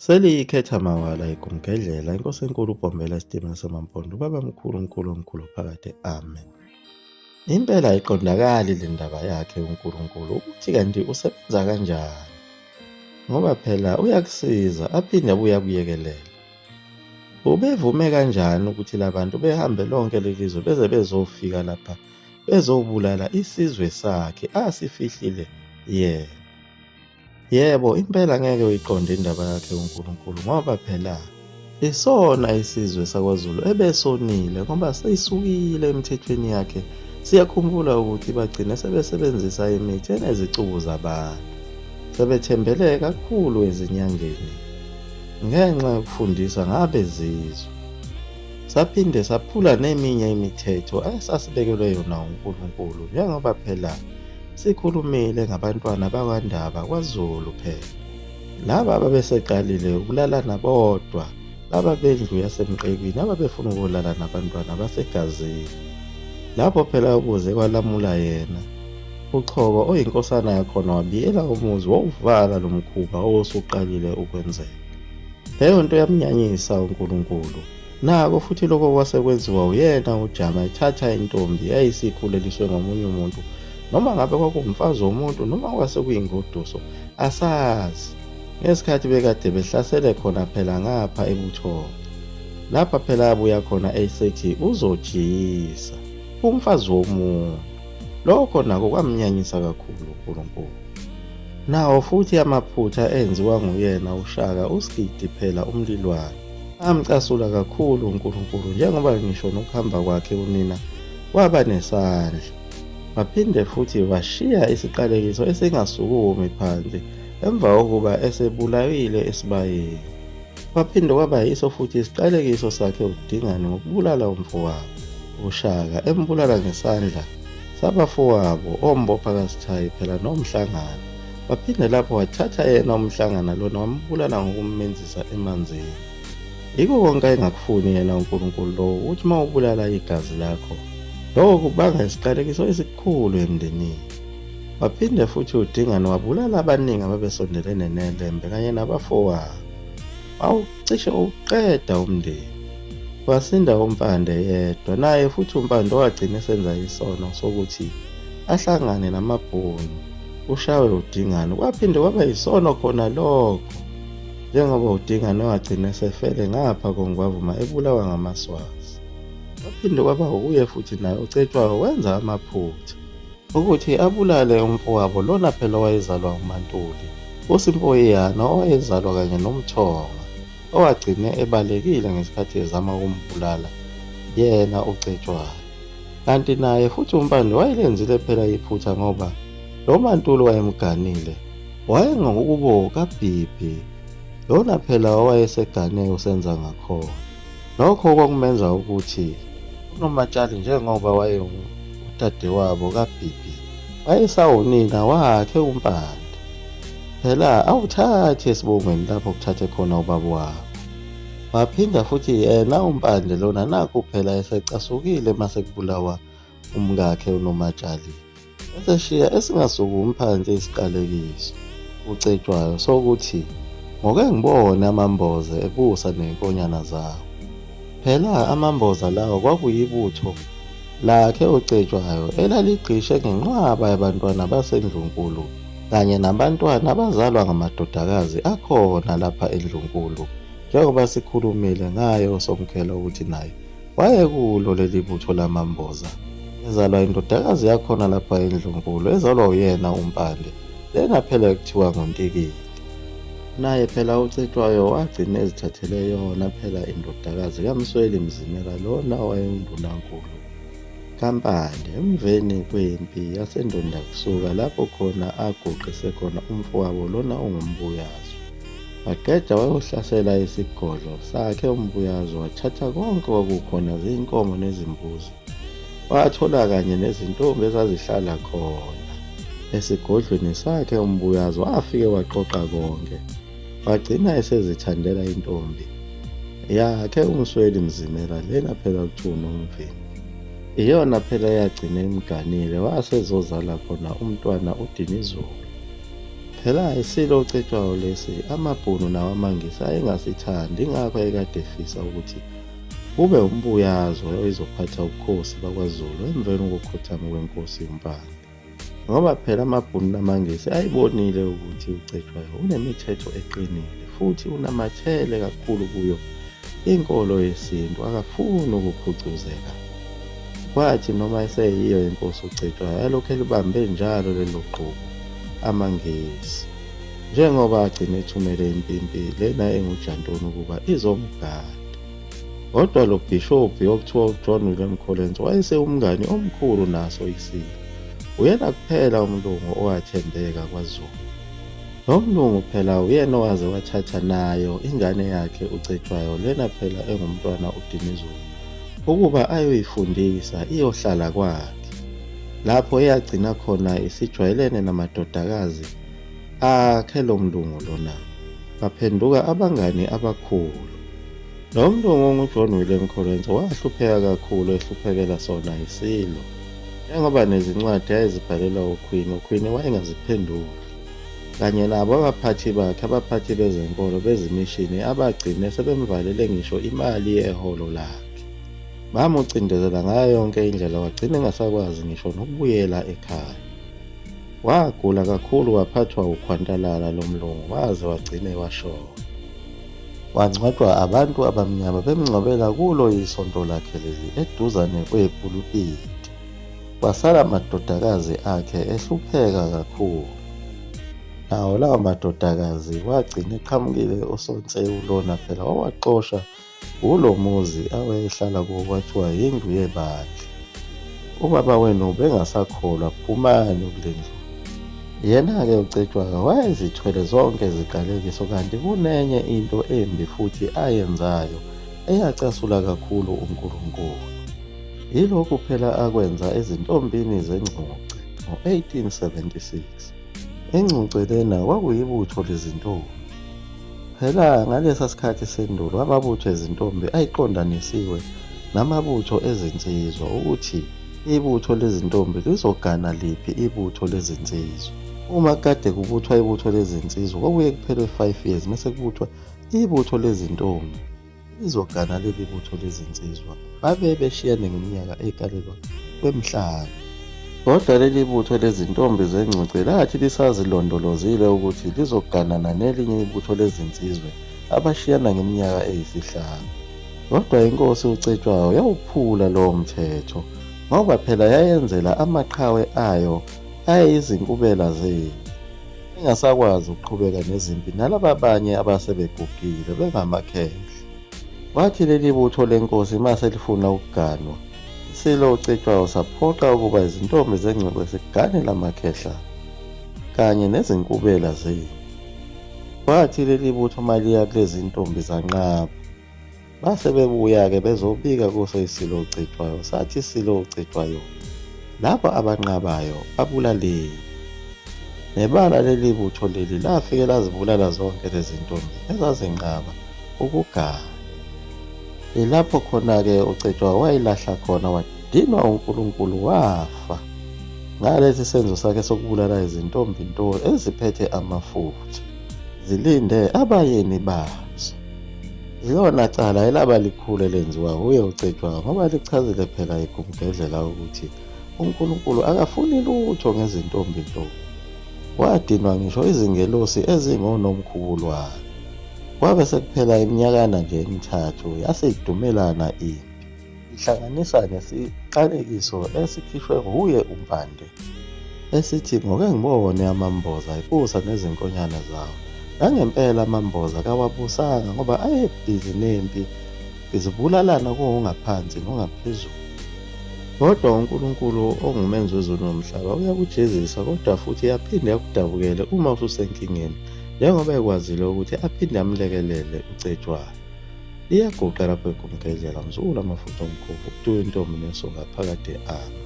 Seliyikhetha mawala igumgedlela inkosi enkulu uBhombela isitimela samaMpondo ubaba mkhulu mkhulu omkhulu phakade amen. Impela ayiqondakali le ndaba yakhe uNkulunkulu ukuthi kanti usebenza kanjani ngoba phela uyakusiza aphinde abuye akuyekelele. Ubevume kanjani ukuthi labantu behambe lonke leli zwe beze bezofika lapha bezobulala isizwe sakhe asifihlile yena. Yebo, impela ngeke uyiqonde indaba yakhe uNkulunkulu ngoba phela isona isizwe sakwaZulu ebesonile ngoba seyisukile emithethweni yakhe. Siyakhumbula ukuthi bagcine sebesebenzisa imithi enezicubu zabantu. Sebethembele kakhulu ezinyangeni ngenxa yokufundisa ngabezizwe. Saphinde saphula neminye imithetho esasibekelwe yona uNkulunkulu njengoba phela Sikhulumile ngabantwana bakwaNdaba kwaZulu phela. Laba ababeseqalile ukulalana bodwa, laba bendlu yaseMqekwini ababefuna ukulala nabantwana basegazini. Lapho phela ukuze kwalamula yena, uXhoko oyinkosana yakhona wabiyela umuzi wawuvala lo mkhuba owusuqalile ukwenzeka. Leyo nto yamnyanyisa uNkulunkulu. Nako futhi lokho kwase kwenziwa uyena uJama ethatha intombi eyayisikhuleliswe ngomunye umuntu noma ngabe kwakuwumfazi womuntu noma kwase kuyingoduso asazi ngesikhathi bekade behlasele khona phela ngapha ebuthongo lapha phela abuya khona esethi uzojiyisa umfazi womuntu lokho nako kwamnyanyisa kakhulu uNkulunkulu nawo futhi amaphutha enziwa nguyena uShaka uSigidi phela umlilwane Amcasula kakhulu uNkulunkulu njengoba ngisho nokuhamba kwakhe unina waba nesandla. Waphinde futhi washiya isiqalekiso esingasukumi phansi emva kokuba esebulawile esibayeni. Kwaphinde kwaba yiso futhi isiqalekiso sakhe uDingane ngokubulala umfowabo uShaka embulala ngesandla sabafowabo oMbopha kaSithayi phela noMhlangana. Waphinde lapho wathatha yena umhlangana lona wambulala ngokummenzisa emanzini. Yiko konke ayengakufuni yena uNkulunkulu lowo ukuthi uma ubulala igazi lakho lokho kubanga isiqalekiso esikhulu emndenini. Waphinde futhi uDingane wabulala abaningi ababesondelene neLembe kanye nabafowabo. Wawucishe uqeda umndeni. Wasinda uMpande yedwa naye futhi uMpande wagcina esenza isono sokuthi ahlangane namaBhunu ushawe uDingane kwaphinde kwaba yisono khona lokho njengoba uDingane wagcina esefele ngapha koNgwavuma ebulawa ngamaSwazi. Kwaphinde kwaba wuye futhi naye uCetshwayo wenza amaphutha ukuthi abulale umfowabo lona phela owayezalwa uMaNtuli uSimpoyiyana owayezalwa kanye noMthonga owagcine ebalekile ngesikhathi ezama ukumbulala yena uCetshwayo. Kanti naye futhi uMpande wayelenzile phela iphutha ngoba lo MaNtuli wayemganile wayengokubo kaBhibhi lona phela owayesegane uSenzangakhona. Nokho kwakumenza ukuthi uNomatshali njengoba wayengudadewabo kaBhibhi wayesawunina wakhe uMpande. Phela awuthathi esibongweni lapho kuthathe khona ubaba wakho. Waphinda futhi yena uMpande lona nakhu phela esecasukile mase kubulawa umkakhe uNomatshali. Eseshiya esingasukumi phansi isiqalekiso uCetshwayo sokuthi ngoke ngibone amamboze ebusa nezinkonyana zawo. Phela amamboza lawo kwakuyibutho lakhe uCetshwayo elaligqishe ngenqwaba yabantwana baseNdlunkulu kanye nabantwana abazalwa ngamadodakazi akhona lapha eNdlunkulu njengoba sikhulumile ngaye uSomkhela ukuthi naye wayekulo leli butho lamamboza ezalwa indodakazi yakhona lapha eNdlunkulu ezalwa uyena uMpande lena phela ekuthiwa nguNtikili. Naye phela uCetshwayo wagcina ezithathele yona phela indodakazi kaMsweli Mzimela lona owayewundunankulu kaMpande emveni kwempi yaseNdondakusuka lapho khona aguqise khona umfowabo lona onguMbuyazwe. Waqeda wayohlasela isigodlo sakhe uMbuyazwe wathatha konke okwakukhona zinkomo nezimbuzi. Wathola kanye nezintombi ezazihlala khona esigodlweni sakhe uMbuyazwe wafike waqoqa konke. Wagcina esezithandela intombi yakhe uMsweli Mzimela lena phela kuthiwa uNomvimbi. Iyona phela eyagcina imganile wasezozala khona umntwana uDinizulu. Phela iSilo uCetshwayo lesi amaBhunu nawo amaNgisi ayengasithandi ingakho ayekade efisa ukuthi kube uMbuyazwe oyizophatha ubukhosi bakwaZulu emveni kokukhothama kweNkosi uMpande. Ngoba phela amaBhunu namaNgisi ayibonile ukuthi uCetshwayo unemithetho eqinile futhi unamathele kakhulu kuyo inkolo yesintu akafuni ukukhucuzeka. Kwathi noma eseyiyo inkosi uCetshwayo yalokhu elibambe njalo lelo gqubu amaNgisi. Njengoba agcina ethumele impimpi lena enguJantoni ukuba izomgada. Kodwa lo bhishobhi okuthiwa uJohn William Collins wayesewumngani omkhulu naso iSilo. Uyena kuphela umlungu owathembeka kwaZulu. Lo mlungu phela uyena owaze wathatha nayo ingane yakhe uCetshwayo lena phela engumntwana uDinizulu ukuba ayoyifundisa iyohlala kwakhe. Lapho eyagcina khona isijwayelene namadodakazi akhe lo mlungu lona. Baphenduka abangani abakhulu. Lo mlungu onguJohn William Colenso wahlupheka kakhulu ehluphekela sona iSilo. Njengoba nezincwadi ayezibhalelwa uQueen, uQueen wayengaziphenduli. Kanye nabo abaphathi bakhe, abaphathi bezenkolo bezimishini abagcine sebemvalele ngisho imali yeholo lakhe. Bamucindezela ngayo yonke indlela wagcina engasakwazi ngisho nokubuyela ekhaya. Wagula kakhulu waphathwa ukhwantalala lo mlungu waze wagcine washona. Wangcwatshwa abantu abamnyama bemngcwabela kulo isonto lakhe leli eduzane kwepulupiti. Kwasala amadodakazi akhe ehlupheka kakhulu. Nawo lawo madodakazi wagcina eqhamukile uSonsewu lona phela wawaxosha kulo muzi awayehlala kuwo kwathiwa yindlu yebandla. Ubaba wenu ubengasakholwa phumani kule ndlu. Yena-ke uCetshwayo wayezithwele zonke iziqalekiso kanti kunenye into embi futhi ayenzayo eyacasula kakhulu uNkulunkulu. Yilokhu phela akwenza ezintombini zeNgcuce ngo-1876. INgcuce lena kwakuyibutho lezintombi. Phela ngalesa sikhathi sendulo amabutho ezintombi ayiqondanisiwe namabutho ezinsizwa ukuthi ibutho lezintombi lizogana liphi ibutho lezinsizwa. Uma kade kubuthwa ibutho lezinsizwa kwakuye kuphele 5 years mese kubuthwa ibutho lezintombi. Lizogana leli butho lezinsizwa babe beshiyane ngeminyaka ekalelwa kwemihlanu. Kodwa leli butho lezintombi zengcuce lathi lisazilondolozile ukuthi lizoganana nelinye ibutho lezinsizwe abashiyana ngeminyaka eyisihlanu. Kodwa inkosi uCetshwayo yawuphula lowo mthetho ngoba phela yayenzela amaqhawe ayo ayeyizinkubela zempi. Engasakwazi ukuqhubeka nezimpi nalaba abanye abasebegugile bengamakhehla. Kwathi leli butho lenkosi uma selifuna ukuganwa, iSilo uCetshwayo saphoqa ukuba izintombi zengcwecwe zigane lamakhehla kanye nezinkubela zempi. Kwathi leli butho uma liya kulezi ntombi zanqaba. Base bebuya-ke bezobika kuso iSilo uCetshwayo, sathi iSilo uCetshwayo, labo abanqabayo babulaleni. Nebala leli butho leli lafike lazibulala zonke lezi ntombi ezazinqaba ukugana. Yilapho khona-ke uCetshwayo wayilahla khona wadinwa uNkulunkulu wafa ngalesi senzo sakhe sokubulala izintombi nto eziphethe amafutha zilinde abayeni bazo. Yilona cala elaba likhulu elenziwa wuye uCetshwayo ngoba lichazile phela igumgedlela ukuthi uNkulunkulu akafuni lutho ngezintombi nto. Wadinwa ngisho izingelosi ezingonomkhubulwane. Kwabe sekuphela iminyakana nje emithathu yase idumelana impi. Ihlanganisa nesiqalekiso esikhishwe nguye uMpande esithi ngoke ngibone amamboza ebusa nezinkonyane zawo. Nangempela amamboza kawabusanga ngoba ayebhizi nempi zibulalana kungongaphansi nongaphezulu. Kodwa uNkulunkulu ongumenzi wezulu nomhlaba uyakujezisa kodwa futhi aphinde akudabukele uma ususenkingeni njengoba ekwazile ukuthi aphinde amlekelele uCetshwayo. Liyaguqa lapho egumgedlela mzukulu amafutha omkhovu uTuwe intombi nesoka phakade ami.